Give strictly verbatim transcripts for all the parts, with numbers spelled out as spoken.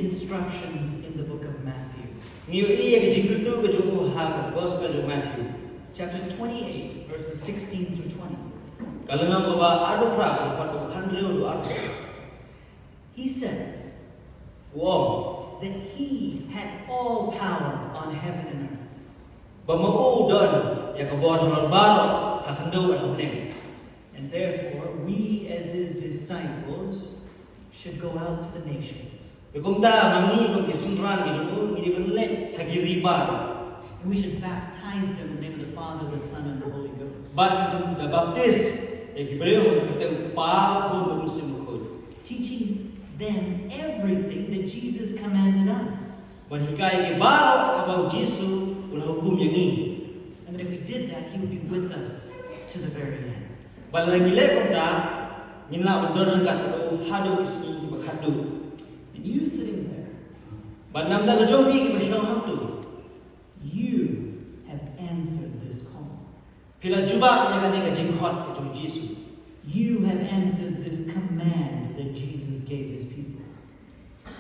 instructions in the book of Matthew. Ngi ïohi ïa ka jingkyntu ka jong u ha ka gospel jong Matthew. Chapters twenty-eight, verses sixteen through twenty. Ka lynnong kaba arphew phra, ka dkhot kaba khathynriew haduh arphew. He said, u ong, that he had all power on heaven and earth. Ba ma u u don ïa ka bor halor baroh ha khyndew bad ha bneng. And therefore, we as his disciples should go out to the nations. Te kumta ma ngi kum ki synran ki jong u ngi dei ban leit ha ki ri baroh. And we should baptize them in the name of the Father, the Son, and the Holy Ghost. Bad ngi dei ban baptis ïa ki briew ha ka kyrteng u Kpa, u Khun bad u Mynsiem Bakhuid. Teaching them everything that Jesus commanded us. Ban hikai ïa ki baroh kaba u Jisu u la hukum ïa ngi. And that if we did that, he would be with us to the very end. Bad lada ngi leh kumta, ngin lah ban don ryngkat bad u haduh ki sngi kiba khatduh. And you sitting there, bad na ka bynta ka jong phi kiba shong hangto, you have answered this call. Phi la jubab ïa kane ka jingkhot ka jong u Jisu. You have answered this command that Jesus gave his people.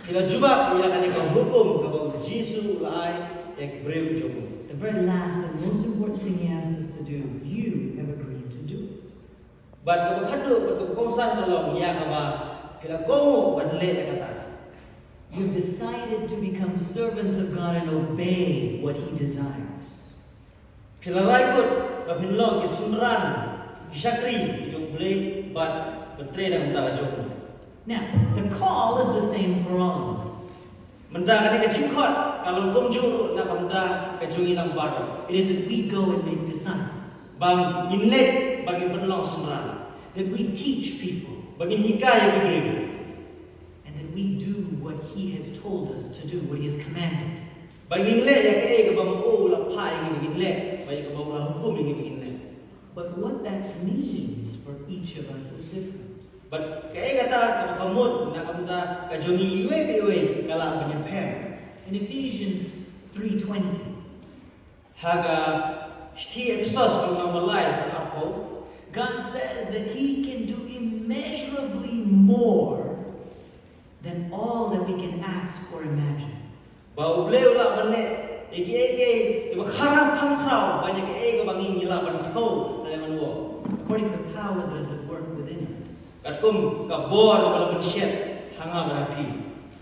Phi la jubab ïa kane ka hukum kaba u Jisu u la ai ïa ki briew ki jong u. The very last and most important thing he asked us to do, you have agreed to do it. Bad kaba khatduh bad kaba kongsan ka long ïa kaba phi la kohnguh ban leh ïa kata. You've decided to become servants of God and obey what he desires. Phi la rai kut ba phin long ki synran, ki shakri ki jong u Blei bad ban trei na ka bynta ka jong u. Now, the call is the same for all of us. Mynta kane ka jingkhot ka long kumjuh ruh na ka bynta ka jong ngi lang baroh. It is that we go and make disciples. Ba ngin leit bad ngin pynlong synran. That we teach people. Ba ngin hikai ïa ki briew. And that we do what he has told us to do, what he has commanded. Ba ngin leh ïa kaei kaba u la phah ïa ngi ba ngin leh, ba ïa kaba u la hukum ïa ngi ba ngin leh. But what that means for each of us is different. Bad kaei kata kaba ka mut na ka bynta ka jong ngi iwei pa iwei ka lah ban ïapher. In Ephesians three twenty, ha ka shithi Ephesos ka lynnong ba lai ka arphew, God says that he can do immeasurably more than all that we can ask or imagine. Ba u Blei u lah ban leh ïa kiei kiei kiba khraw kham khraw ban ïa kiei kiba ngi ngi lah ban thew lane ban wad. According to the power that is at work within us. Katkum ka bor ba la pynshet ha nga bad ha phi.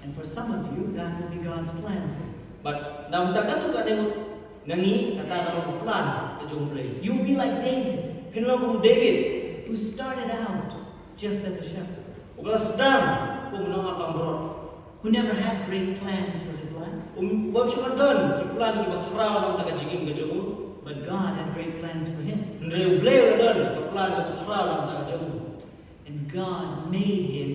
And for some of you, that will be God's plan for you. Bad na ka bynta katto katne ngut na ngi kata ka long ka plan ka jong u Blei. You'll be like David, phin long kum u David, who started out just as a shepherd, uba la sdang kum u nongap langbrot, who never had great plans for his life. Um, bym shym la don ki plan kiba khraw na ka bynta ka jingim ka jong u. But God had great plans for him. Hynrei u Blei u la don ka plan kaba khraw na ka bynta ka jong u. And God made him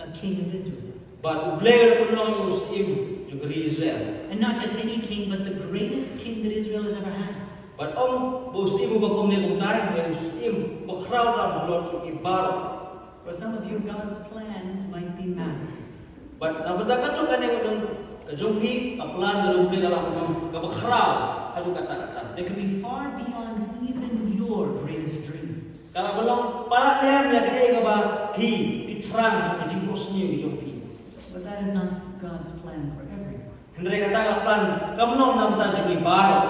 a king of Israel. Bad u Blei u la pynlong ïa u syiem jong ka ri Israel. And not just any king, but the greatest king that Israel has ever had. Bad ym ba u syiem uba kumne kumtai, hynrei u syiem uba khraw tam halor kiei kiei baroh. For some of you, God's plans might be massive. Bad na ka bynta katto katne ngut ka jong phi, ka plan ka jong u Blei ka lah ban long kaba khraw haduh katta katta. That could be far beyond even your greatest dreams. Ka lah ban long palat liam ïa kaei kaba phi, phi thrang ha ka jingphohsniew ka jong phi. But that is not God's plan for everyone. Hynrei kata ka plan kam long na ka bynta jong ngi baroh.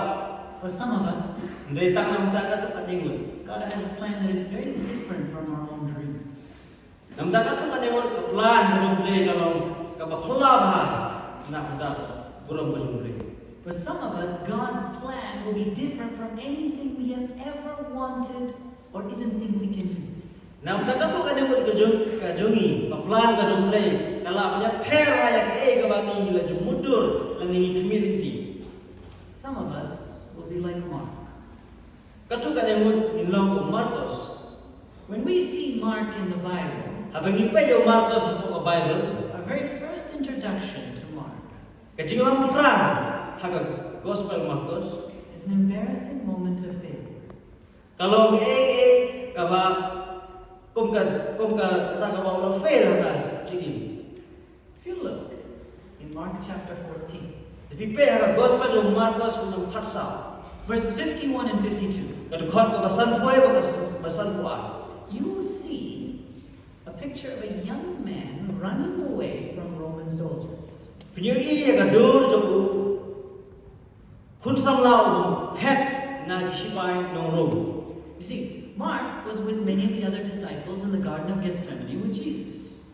For some of us, hynrei tang na ka bynta katto katne ngut, God has a plan that is very different from our own dreams. Na ka bynta katto katne ngut ka plan ka jong u Blei ka long kaba phylla bha na ka bynta ka burom ka jong u Blei. For some of us, God's plan will be different from anything we have ever wanted or even think we can do. Na ka bynta katto katne ngut ka jong, ka jong ngi, ka plan ka jong u Blei ka lah ban ïapher ïa kaei kaba ngi la ju mutdur lane ngi khmih lynti. Some of us will be like Mark. Katto katne ngut ngin long kum u Markos. When we see Mark in the Bible, haba ngi peit ïa u Markos ha ka Baibl, our very first introduction to Mark, ka jinglam phrang ha ka Gospel Markos, is an embarrassing moment of failure. Ka long kaei kaei kaba kum ka, kum ka kata kaba u la fail ha ka jingim. If you look in Mark chapter fourteen, lada phi peit ha ka Gospel jong u Markos lynnong khatsaw, verses fifty-one and fifty-two, ka dkhot kaba sanphew wei bad kaba sanphew ar, you will see a picture of a young man running away from Roman soldiers. Pynïohi ïa ka dur jong u khun samla u phet na ki shipai nong Rom. You see, Mark was with many of the other disciples in the Garden of Gethsemane with Jesus.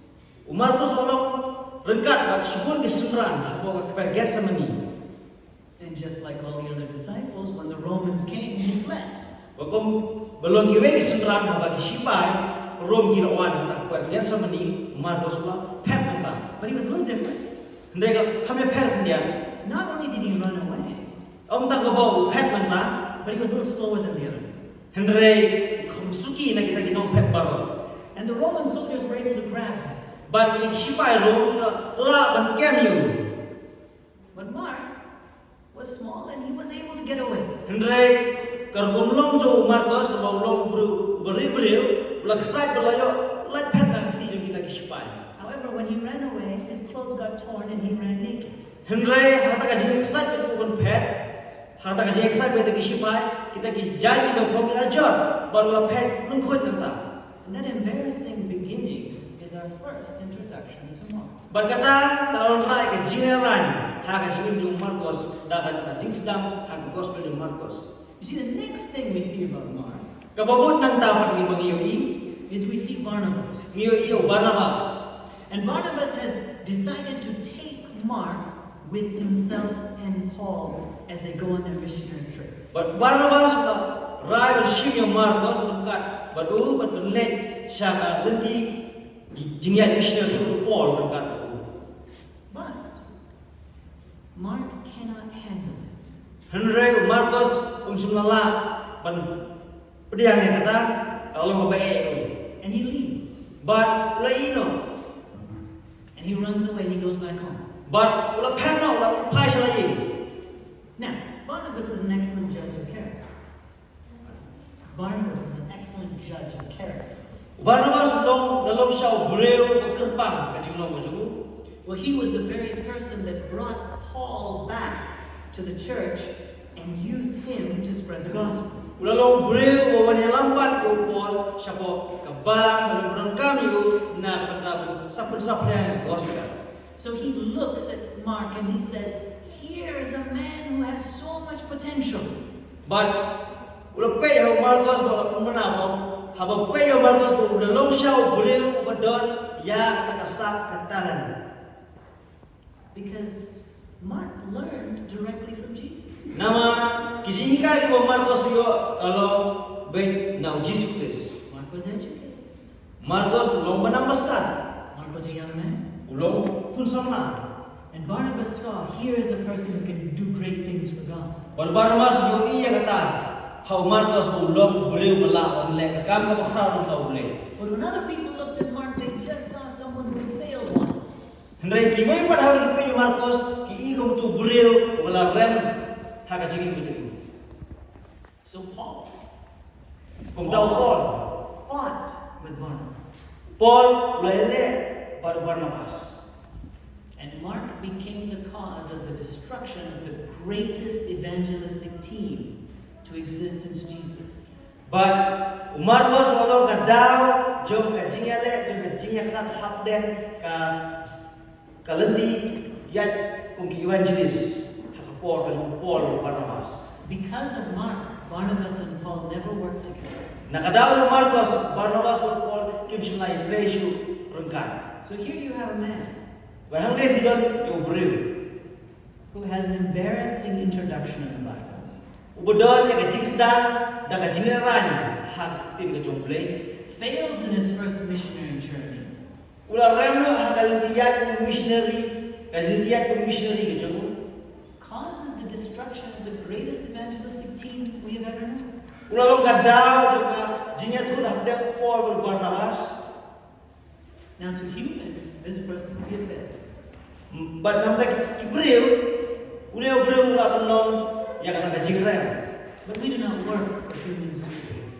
U Markos u long ryngkat bad shibun ki synran hapoh ka kper Gethsemane. And just like all the other disciples, when the Romans came, he fled. Bad kum ba long kiwei ki synran haba ki shipai Rom ki la wan ha ka kper Gethsemane, u Markos u la phet nangta. But he was a little different. Hynrei ka kham ïapher khyndiat. Not only did he run away, Ym tang kaba u phet nangta, but he was a little slower than the other. Hynrei kham suki na kita ki nongphet baroh. And the Roman soldiers were able to grab him. Bad kine ki shipai Rom ki la lah ban kem ïa u. But Mark was small and he was able to get away. Hynrei ka rukom long jong u Markos, ba u long u briew uba rit briew, u la kshaid ba la ïoh lait phet na ka kti jong kita ki shipai. However, when he ran away, his clothes got torn and he ran naked. Hynrei ha kata ka jingïakshaid bad u ban phet, ha kata ka jingïakshaid bad kita ki shipai, kita ki jaiñ kiba phong ki la jot, bad u la phet lyngkhuid nangta. And that embarrassing beginning is our first introduction to Mark. Bad kata ka la wanrah ïa ka jingïalang ha ka jingim jong u Markos, da kata ka jingsdang ha ka gospel jong u Markos. You see, the next thing we see about Mark Kaba bud nangta pat ngi ba ngi ïohi, is we see Barnabas. ngi ïohi ïa u Barnabas. And Barnabas has decided to take Mark with himself and Paul as they go on their missionary trip. Bad Barnabas u la rai ban shim ïa u Markos ryngkat bad u, bad ban leit sha ka lynti jingïaid missionary bad u Paul ryngkat bad u. But Mark cannot handle it. Hynrei u Markos um shym la lah ban pdiang ïa kata, ka long kaba eh ïa u. And he leaves. Bad u la ïeh noh. And he runs away, he goes back home. Bad u la phet noh, u la kyrphai sha la ïing. Now, Barnabas is an excellent judge of character. Barnabas is an excellent judge of character. U Barnabas u long, u la long sha u briew uba kyrpang ka jinglong ka jong u. Well, he was the very person that brought Paul back to the church and used him to spread the gospel. U la long u briew uba wan ïalam pat ïa u Paul shapoh ka balang, ba u la pyndonkam ïa u na ka bynta ban sa pynsaphriang ïa ka gospel. So he looks at Mark and he says, "Here's a man who has so much potential." Bad u la peit ha u Markos bad u la pynbna ba, haba peit ïa u Markos ba u la long sha u briew uba don ïa kata ka sap ka talent. Because Mark learned directly from Jesus. Namar ki jinghikai kiba u Markos u ïoh ka long beit na u Jisu Khrist. Mark was educated. Markos u long ba nam ba stad. Mark was a young man. U long khun samla. And Barnabas saw, "Here is a person who can do great things for God." Bad u Barnabas u ïohi ïa kata ha u Markos ba u long u briew uba lah ban leh ka kam kaba khraw na ka bynta U Blei. But when other people looked at Mark, they just saw someone who failed once. Hynrei kiwei pat haba ki peit ïa u Markos ki i kum uto u briew uba la rem ha ka jingim ka jong u. So Paul Kumta u Paul. fought with Barnabas. Paul u la ïaleh bad u Barnabas. And Mark became the cause of the destruction of the greatest evangelistic team to exist since Jesus. Bad u Markos u la long ka daw jong ka jingïaleh, jong ka jingïakhlad hapdeng ka Ka lynti ïaid kum ki evangelist ha ka por ka jong u Paul bad u Barnabas. Because of Mark, Barnabas and Paul never worked together. Na ka daw jong u Markos, Barnabas bad u Paul kim shym la ïatrei shuh ryngkat. So here you have a man. Bad hangne phi don ïa u briew. Who has an embarrassing introduction in the Bible. Uba don ïa ka jingsdang da ka jingrang ha ka ktien ka jong u Blei. Fails in his first missionary journey. U la rem noh ha ka lynti ïaid kum u missionary, ka lynti ïaid kum u missionary ka jong u. Causes the destruction of the greatest evangelistic team we have ever known. U la long ka daw jong ka jingïathuh hapdeng u Paul bad u Barnabas. Now, to humans, this person would be a failure. Bad namar ki briew, une u briew u la pynlong ïa kata ka jingrem. But we do not work for humans to be.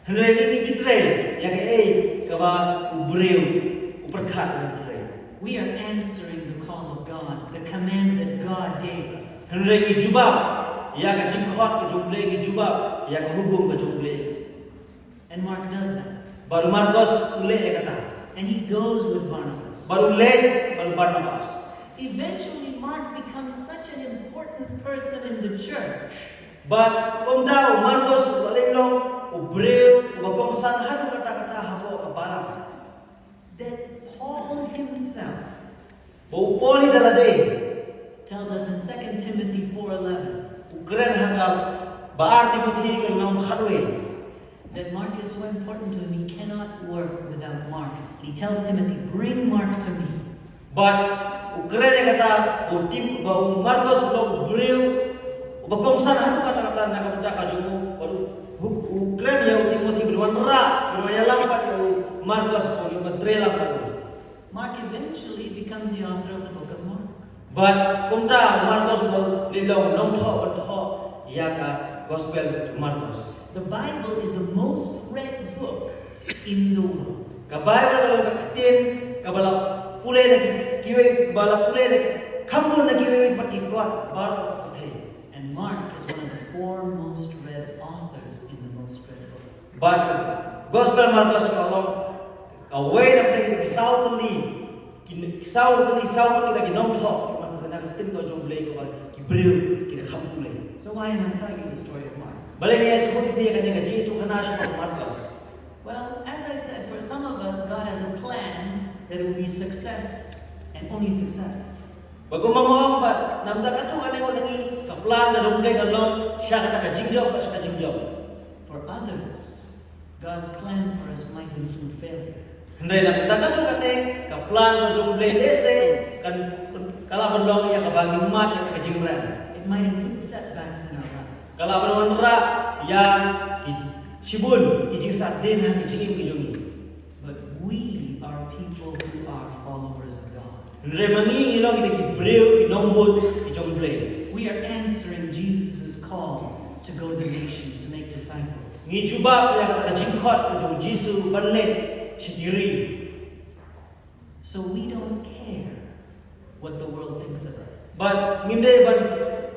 Hynrei ngi ngim trei ïa kaei kaba u briew u pyrkhat ban trei. We are answering the call of God, the command that God gave us. Hynrei ngi jubab ïa ka jingkhot ka jong u Blei, ngi jubab ïa ka hukum ka jong u Blei. And Mark does that. Bad u Markos u leh ïa kata. And he goes with Barnabas. Bad u leit bad u Barnabas. Eventually, Mark becomes such an important person in the church. Bad kumta u Markos u la long u briew uba kongsan haduh katta-katta hapoh ka balang. That Paul himself, ba u Paul hi da lade, tells us in Second Timothy four eleven, u kren ha ka ba ar Timothi ka lynnong khatwei, that Mark is so important to him, he cannot work without Mark. And he tells Timothy, "Bring Mark to me." Bad u kren ïa kata, u Tim, ba u Markos u long u briew uba kongsan haduh katta-katta na ka bynta ka jong u, bad u, u, u kren ïa u Timothi ban wanrah, ban wan ïalam bad ïa u Markos, ban ïa ban trei lang bad u. Mark eventually becomes the author of the book of Mark. Bad kumta u Markos u la long nongthoh ban thoh ïa ka gospel Markos. The Bible is the most read book in the world. Ka Baibl ka long ka ktien kaba la pule na ki, kiwei, kaba la pule na ki, kham bun na kiwei pat ki kot baroh ka pyrthei. And Mark is one of the four most read authors in the most read book. Bad ka gospel Markos ka long kawei na pdeng kita ki saw tylli, ki, ki saw tylli, saw ngut kita ki nongthoh, ki, na ka ktien ka jong U Blei, kaba ki briew ki da kham pule. So why am I telling you the story of Mark? Balei nga ïathuh ïa phi ïa kane ka jingïathuhkhana shaphang Markos? Well, as I said, for some of us, God has a plan that will be success and only success. Bad kumba nga ong pat, na bynta katto katne ngut na ngi, ka plan ka jong U Blei ka long sha kata ka jingjop, sha ka jingjop. For others, God's plan for us might include failure. Hynrei na bynta katto katne, ka plan ka jong U Blei lehse kan, ka lah ban long ïa kaba ngim mad, ïa ka jingrem. It might include setbacks in our life. Ka lah ban wanrah ïa ki shibun ki jingsahdien ha ki jingim ki jong ngi. But we are people who are followers of God. Hynrei ma ngi ngi long kita ki briew, ki nongbud ki jong U Blei. We are answering Jesus' call to go to the nations to make disciples. Ngi jubab ïa kata ka jingkhot ka jong U Jisu ban leit sha ki ri. So we don't care what the world thinks of us. Bad ngim dei ban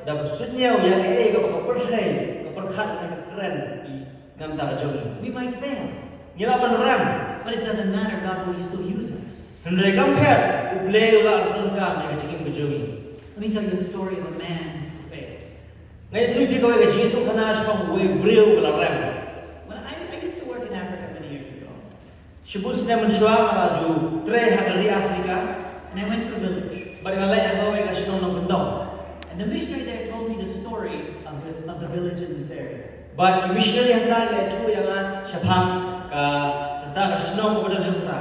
da suidñiew ïa kaei kaba ka pyrthei ka pyrkhat ne ka kren ïa na bynta ka jong ngi. We might fail. Ngi lah ban rem. But it doesn't matter, God will still use us. Hynrei kam pher, U Blei u lah ban pyndonkam ïa ka jingim ka jong ngi. Let me tell you a story of a man who failed. Ngan ïathuh ïa phi kawei ka jingïathuhkhana shaphang uwei u briew uba la rem. When I, I used to work in Africa many years ago. Shibun snem mynshuwa nga la ju trei ha ka ri Africa. And I went to a village. Bad nga leit ha kawei ka shnong nongkyndong. And the missionary there told me the story of this, of the village in this area. Bad ki missionary hangta ki la ïathuh ïa nga shaphang ka, kata ka shnong kaba don hangta.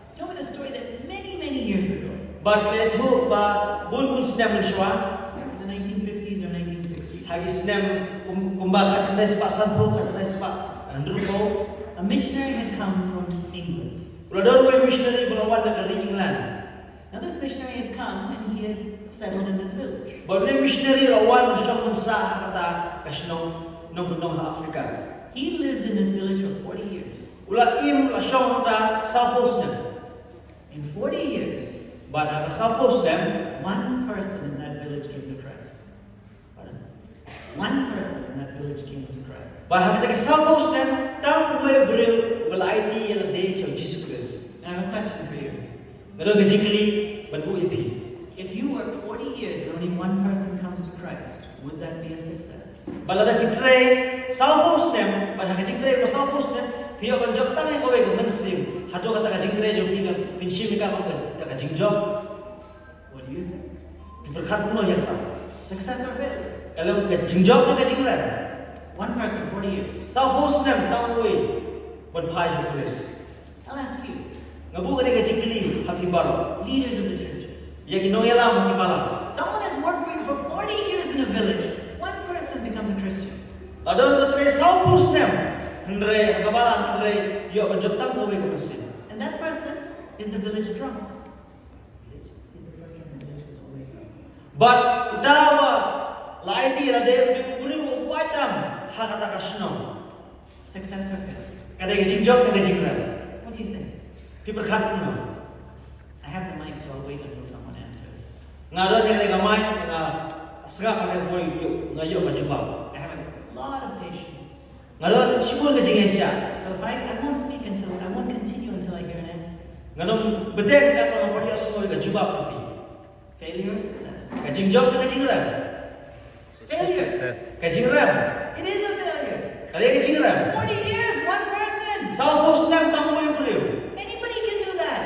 He told me the story that many, many years ago. Bad ki la ïathuh ba bun bun snem mynshuwa. In the nineteen fifties or nineteen sixties. Ha ki snem kum, kumba khatkhyndai spah sanphew, khatkhyndai spah hynriewphew. A missionary had come from England. U la don uwei u missionary ba la wan na ka ri England. Now this missionary had come and he had settled in this village. Bad une u missionary u la wan ban shong ban sah ha kata ka shnong nongkyndong ha Africa. He lived in this village for forty years. U la im, u la shong hangta sawphew snem. In forty years, bad ha ka sawphew snem, one person in that village came to Christ. Pardon? One person in that village came to Christ. Bad ha kata ki sawphew snem, tang uwei u briew uba la aiti ïa lade sha U Jisu Khrist. I have a question for you. Nga don ka jingkylli ban buh ïa phi. If you work forty years and only one person comes to Christ, would that be a success? Bad lada phi trei sawphew snem, bad ha ka jingtrei kaba sawphew snem phi ïoh ban jop tang ïa kawei ka mynsiem, hato kata ka jingtrei jong phi ka, phin shim ïa ka kum kata ka jingjop? What do you think? Phi pyrkhat kumno ïa kata? Success or failure? Ka long ka jingjop ne ka jingrem? One person, forty years. Sawphew snem tang uwei ban phai sha U Khrist. I'll ask you. Nga buh kane ka jingkylli ha phi baroh. Leaders of the churches. Ïa ki nongïalam ha ki balang. Someone has worked for you for forty years in a village. One person becomes a Christian. La don ba trei sawphew snem. Hynrei ha ka balang hynrei ïoh ban jop tang kawei ka mynsiem. And that person is the village drunk. Is the person in the village is always drunk. Bad uta uba la aiti ïa lade u dei u briew uba wai tam ha kata ka shnong. Success or failure? Ka dei ka jingjop ne ka jingrem? What do you think? Phi pyrkhat kumno? I have the mic, so I'll wait until someone answers. Nga don ïa kane ka mic, nga sngap hangta hapoh, nga ïoh ka jubab. I have a lot of patience. Nga don shibun ka jingïaishah. So if I, I won't speak until, I won't continue until I hear an answer. Ngan ym bteng katba nga pyrshah sngew ïa ka jubab na phi. Failure or success? Ka jingjop ne ka jingrem? Failure. Ka jingrem. It is a failure. Ka dei ka jingrem. Forty years, one person. Sawphew snem tang uwei u briew. Anybody can do that.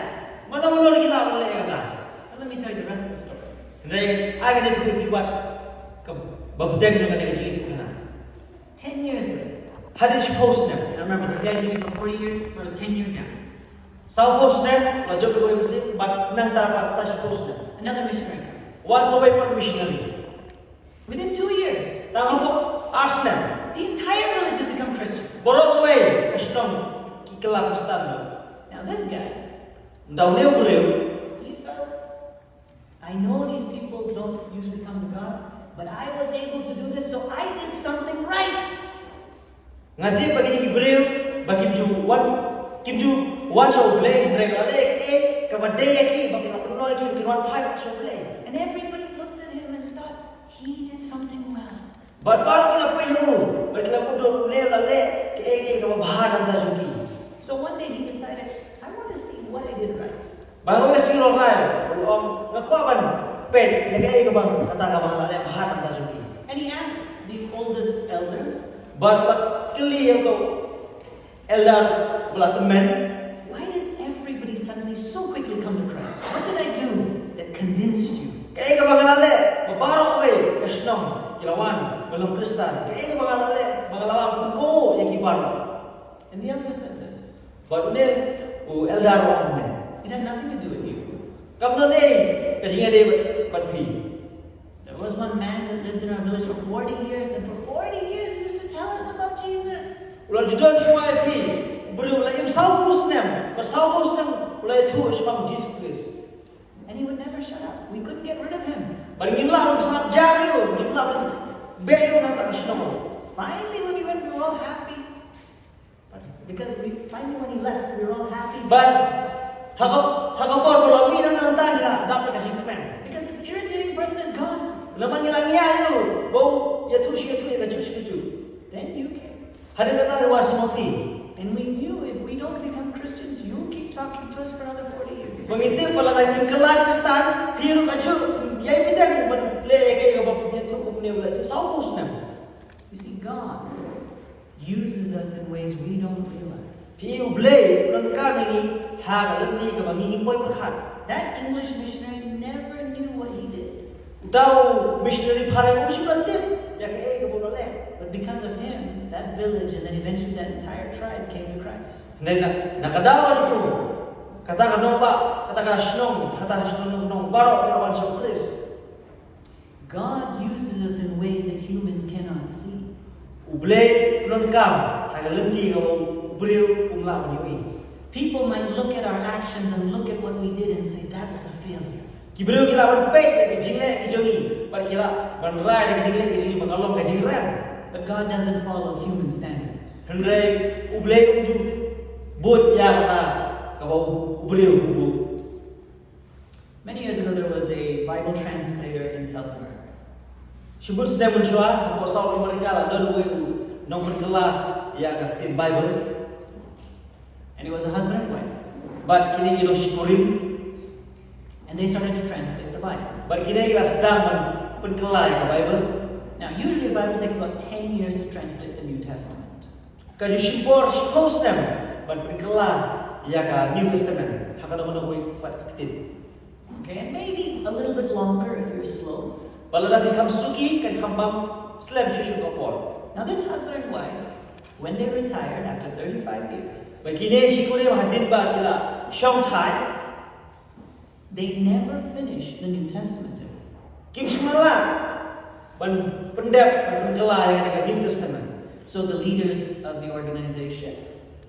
Mano mano ruh ki lah ban leh ïa kata. But let me tell you the rest of the story. Hynrei ai ngan ïathuh ïa phi pat kaba bteng jong kane ka jingïathuhkhana. Ten years later. Hadien shiphew snem. Now remember, this guy's been here for forty years, for a ten year gap. Sawphew snem la jop ïa kawei ka mynsiem bad nangta pat sa shiphew snem. Another missionary comes. Wan sa uwei pat missionary. Within two years, Tang hapoh ar snem. The entire village has become Christian. Baroh kawei ka shnong ki kylla Khristan. Now this guy, Nda une u briew. He felt, I know these people don't usually come to God, but I was able to do this, so I did something right. Nga tip ba kine ki briew ba kim ju wan, kim ju wan sha U Blei, hynrei la leh kaei kaba dei ïa ki, ba ki la pynlong ïa ki, ba ki wan phai sha U Blei. And everybody looked at him and thought, he did something well. Bad baroh ki la peit ha u, bad ki la mutdur une u la leh kaei kaei kaba bha na ka bynta jong ki. So one day he decided, I want to see what I did right. Bad ha kawei ka sngi u la rai, u ong nga kwah ban peit ïa kaei kaba, kata kaba nga la leh bha na ka bynta jong ki. And he asked the oldest elder, Bad u la kylli ïa uto u elder ba la tymmen. Why did everybody suddenly so quickly come to Christ? What did I do that convinced you? Kaei kaba nga la leh ba baroh kawei ka shnong ki la wan ban long Khristan? Kaei kaba nga la leh ba nga la wan pynkoh ïa ki baroh? And the elder said this. Bad une u elder u ong kumne. It had nothing to do with you. Kam don ei ka jingïadei bad phi. There was one man that lived in our village for forty years, and for forty years he used to tell us about Jesus. U la ju don shuwa ïa phi u briew, u la im sawphew snem, bad sawphew snem u la ïathuh shaphang Jisu Khrist. And he would never shut up. We couldn't get rid of him. Bad ngim lah ban pynshah jar ïa u, ngim lah ban beh ïa u na kata ka shnong. Finally, when he went, we were all happy. Because we, finally, when he left, we were all happy. Bad ha ka, ha ka por ba u la mih na nangta ngi la dap da ka jingkmen. Because this irritating person is gone. Namar ngi la ngiah ïa u ba u ïathuh shi ïathuh ïa kajuh shi kajuh. Then you came. Hadien kata wan sa ma phi. And we knew if we don't become Christians, you'll keep talking to us for another forty years. Ba ngi tip ba lada ngim kylla Khristan, phi ruh kajuh ïai bteng ban leh ïa kaei kaba phi ïathuh kumne ba la ïathuh sawphew snem. You see, God uses us in ways we don't realize. Phi, U Blei u donkam ïa ngi ha ka lynti kaba ngim poi pyrkhat. That English missionary never knew what he did. Uta u missionary phareng um shym la tip ïa kaei kaba u la leh. But because of him, that village and then eventually that entire tribe came to Christ. Hynrei na, na ka daw ka jong u, kata ka nongbah, kata ka shnong, kata ka shnong, nong baroh ki la wan sha U Khrist. God uses us in ways that humans cannot see. U Blei u donkam ha ka lynti kaba u briew um lah ban ïohi. People might look at our actions and look at what we did and say, that was a failure. Ki briew ki lah ban peit ïa ka jingleh ka jong ngi bad ki lah ban rai da ka jingleh ka jong ngi ba ka long ka jingrem. But God doesn't follow human standards. Hynrei U Blei um ju bud ïa kata kaba u briew u buh. Many years ago, there was a Bible translator in South America. Shibun snem mynshuwa, hapoh South America la don uwei u nongpynkylla ïa ka ktien Bible. And he was a husband and wife. Bad kine ki long shikurim. And they started to translate the Bible. Bad kine ki la sdang ban pynkylla ïa ka Bible. Now, usually a Bible takes about ten years to translate the New Testament. Ka ju shim por shiphew snem ban pynkylla ïa ka New Testament ha kano kano kawei pat ka ktien. Okay, and maybe a little bit longer if you're slow. Bad lada phi kham suki kan kham bam slem shuh shuh ka por. Now this husband and wife, when they retired after thirty-five years, bad kine shikurim hadien ba ki la shong thait, they never finished the New Testament. Kim shym la lah ban pyndep, ban pynkylla ïa ka New Testament. So the leaders of the organization,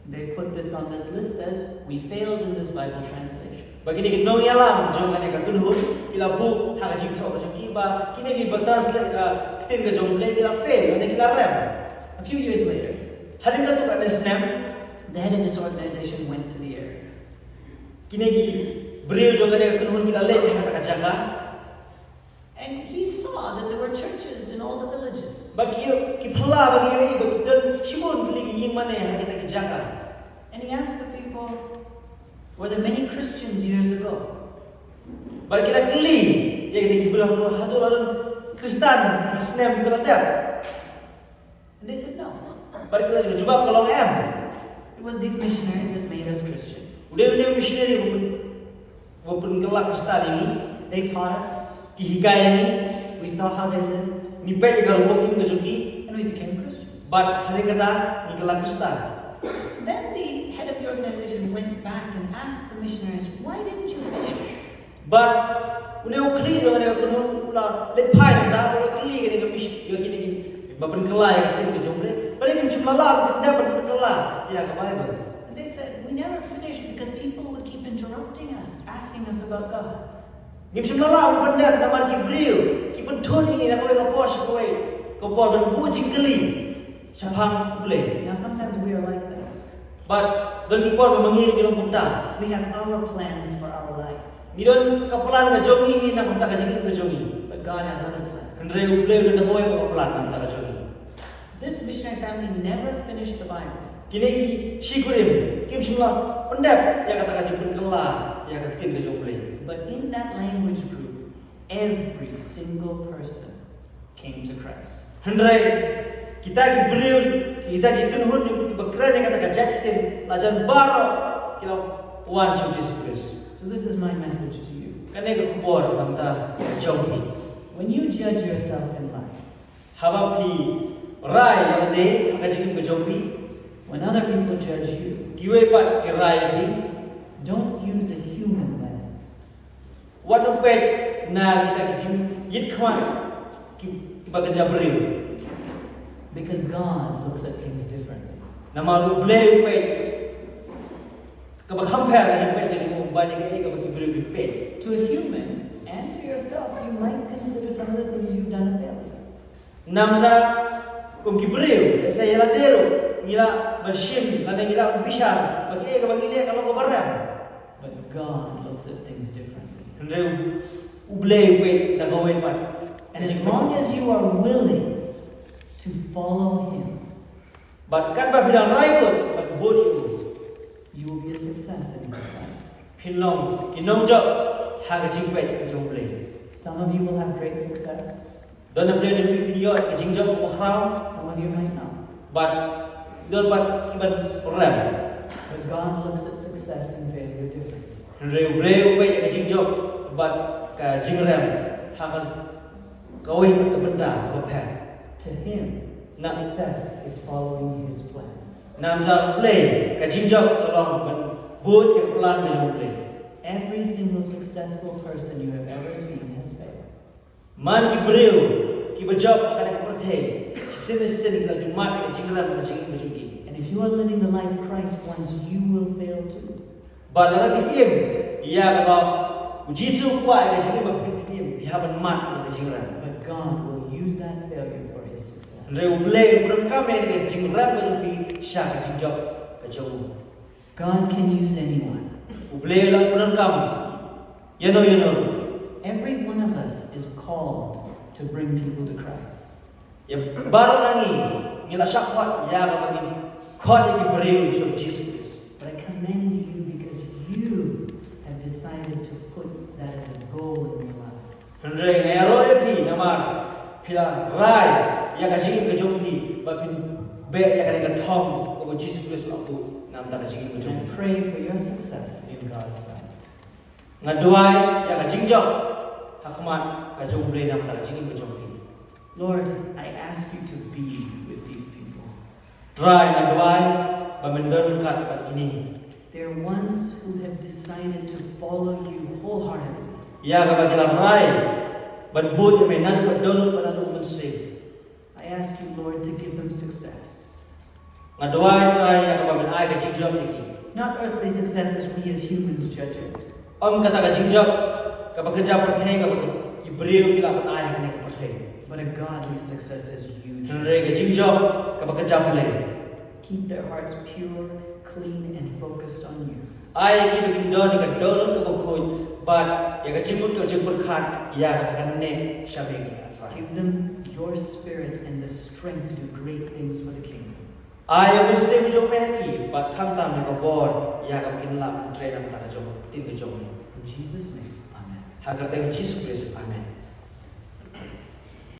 they put this on this list as, we failed in this Bible translation. Bad kine ki nongïalam jong kane ka kynhun ki la buh ha ka jingthoh ka jong ki ba kine kiba translate ka ktien ka jong U Blei ki la fail, lane ki la rem. A few years later, hadien katto katne snem, the head of this organization went to the area. Kine ki briew jong kane ka kynhun ki la leit ha kata ka jaka. And he saw that there were churches in all the villages. Bad ki, ki phylla, bad ki ïohi ba ki don shibun tylli ki ïing mane ha kita ki jaka. And he asked the people, were there many Christians years ago? Bad ki la kylli Ïa kita ki briew hato, hato la don Khristan, ki snem ba la dep. And they said no. Bad ki la jubab ka long em. It was these missionaries that made us Christian. U dei, u dei u missionary ba pyn, ba pynkylla Khristan ïa ngi. They taught us. Ki hikai ïa ngi. We saw how they lived. Ngi peit ïa ka rukom ka jong ki. And we became Christians. Bad hadien kata ngi kylla Khristan. Then the head of the organization went back and asked the missionaries, "Why didn't you finish?" Bad une u khlieh ïa kane ka kynhun u la leit phai na bynta, u la khlieh ïa kane ka miss, ïa kine ki ba pynkylla ïa ka ktien ka jong U Blei. Balei kim shym la lah ban pyndep ban pynkylla ïa ka Baibl? And they said, "We never finished because people would keep interrupting us, asking us about God." Ngim shym la lah ban pyndep namar ki briew ki pynthut ïa ngi na kawei ka por sha kawei ka por ban buh jingkylli shaphang U Blei. Now sometimes we are like that. Bad don ki por ba ma ngi ruh ngi long kumta. We have our plans for our life. Ngi don ka plan ka jong ngi na ka bynta ka jingim ka jong ngi. But God has other plans. Hynrei U Blei u don kawei pat ka plan na ka bynta ka jong ngi. This missionary family never finished the Bible. Kine ki shi kurim kim shym la pyndep ïa kata ka jingpynkylla ïa ka ktien ka jong U Blei. But in that language group, every single person came to Christ. Hynrei kita ki briew, kita ki kynhun kiba kren ïa kata ka jait ktien, la jan baroh ki la wan sha U Jisu Khrist. So this is my message to you. Kane ka khubor na ka bynta ka jong phi. When you judge yourself in life, haba phi rai ïa lade ha ka jingim ka jong phi, when other people judge you, kiwei pat ki rai ïa phi, don't use a human lens. Wat nym peit na kita ki jingïit khmat ki, kiba kynja briew. Because God looks at things differently. Namar U Blei u peit kaba kham pher ka jingpeit ka jong u ban ïa kaei kaba ki briew ki peit. To a human and to yourself, you might consider some of the things you've done a failure. Namar kum ki briew, lehse ïa lade ruh ngi lah ban shim lane ngi lah ban bishar ba kaei kaba ngi leh ka long kaba rem. But God looks at things differently. Hynrei U Blei u peit da kawei pat. And as long as you are willing to follow Him, bad katba phi dang rai kut ban bud ïa u, you will be a success in His sight. Phin long ki nongjop ha ka jingpeit ka jong U Blei. Some of you will have great success. Don na pdeng jong phi phin ïoh ka jingjop kaba khraw. Some of you might not. Bad don pat kiban rem. But God looks at success and failure differently. Hynrei U Blei u peit ïa ka jingjop bad ka jingrem ha ka, kawei ka bynta kaba pher. To Him, na success is following His plan. Namar U Blei ka jingjop ka long ban bud ïa ka plan ka jong U Blei. Every single successful person you have ever seen has failed. Man ki briew kiba jop ha kane ka pyrthei, shisien shisien ki la ju mad ïa ka jingrem ka jingim ka jong ki. And if you are living the life Christ wants, you will fail too. Bad lada phi im ïa kaba U Jisu u kwah ïa ka jingim ba phin im, phi hap ban mad ïa ka jingrem. But God will use that failure for His success. Hynrei U Blei u pyndonkam ïa ka jingrem ka jong phi sha ka jingjop ka jong u. God can use anyone. U Blei u la pyndonkam ïano ïano. Every one of us is called to bring people to Christ. Ïa baroh na ngi ngi la shah khot ïa kaba ngin khot ïa ki briew sha U Jisu Khrist. But I commend you because you have decided to put that as a goal in your life. Hynrei nga ïaroh ïa phi namar phi la rai ïa ka jingim ka jong phi ba phin beh ïa kane ka thong kaba U Jisu Khrist u la buh na ka bynta ka jingim ka jong phi. And I pray for your success in God's sight. Nga duwai ïa ka jingjop ha khmat ka jong U Blei na ka bynta ka jingim ka jong phi. Lord, I ask you to be with these people. Trai, nga duwai ba men don ryngkat bad kine. They're ones who have decided to follow you wholeheartedly. Ïa kaba ki la rai ban bud ïa me naduh ka dohnud bad naduh ka mynsiem. I ask you, Lord, to give them success. Nga duwai, Trai, ïa kaba men ai ka jingjop ïa ki. Not earthly success as we as humans judge it. Ym kata ka jingjop kaba kynja pyrthei, kaba ki briew ki la pynai ha kane ka pyrthei. But a godly success as you judge. Hynrei ka jingjop kaba kynja Blei. Keep their hearts pure, clean, and focused on you. Ai ïa ki ba kin don ïa ka dohnud kaba khuid bad ïa ka jingmut kaba jingpyrkhat ïa kaba kan neh sha me, Trai. Give them your spirit and the strength to do great things for the kingdom. Ai ïa u Mynsiem jong me ha ki bad khamtam ïa ka bor ïa kaba kin lah ban trei na ka bynta ka jong ka ktien ka jong me. In Jesus' name, amen. Ha ka kyrteng Jisu Khrist, amen.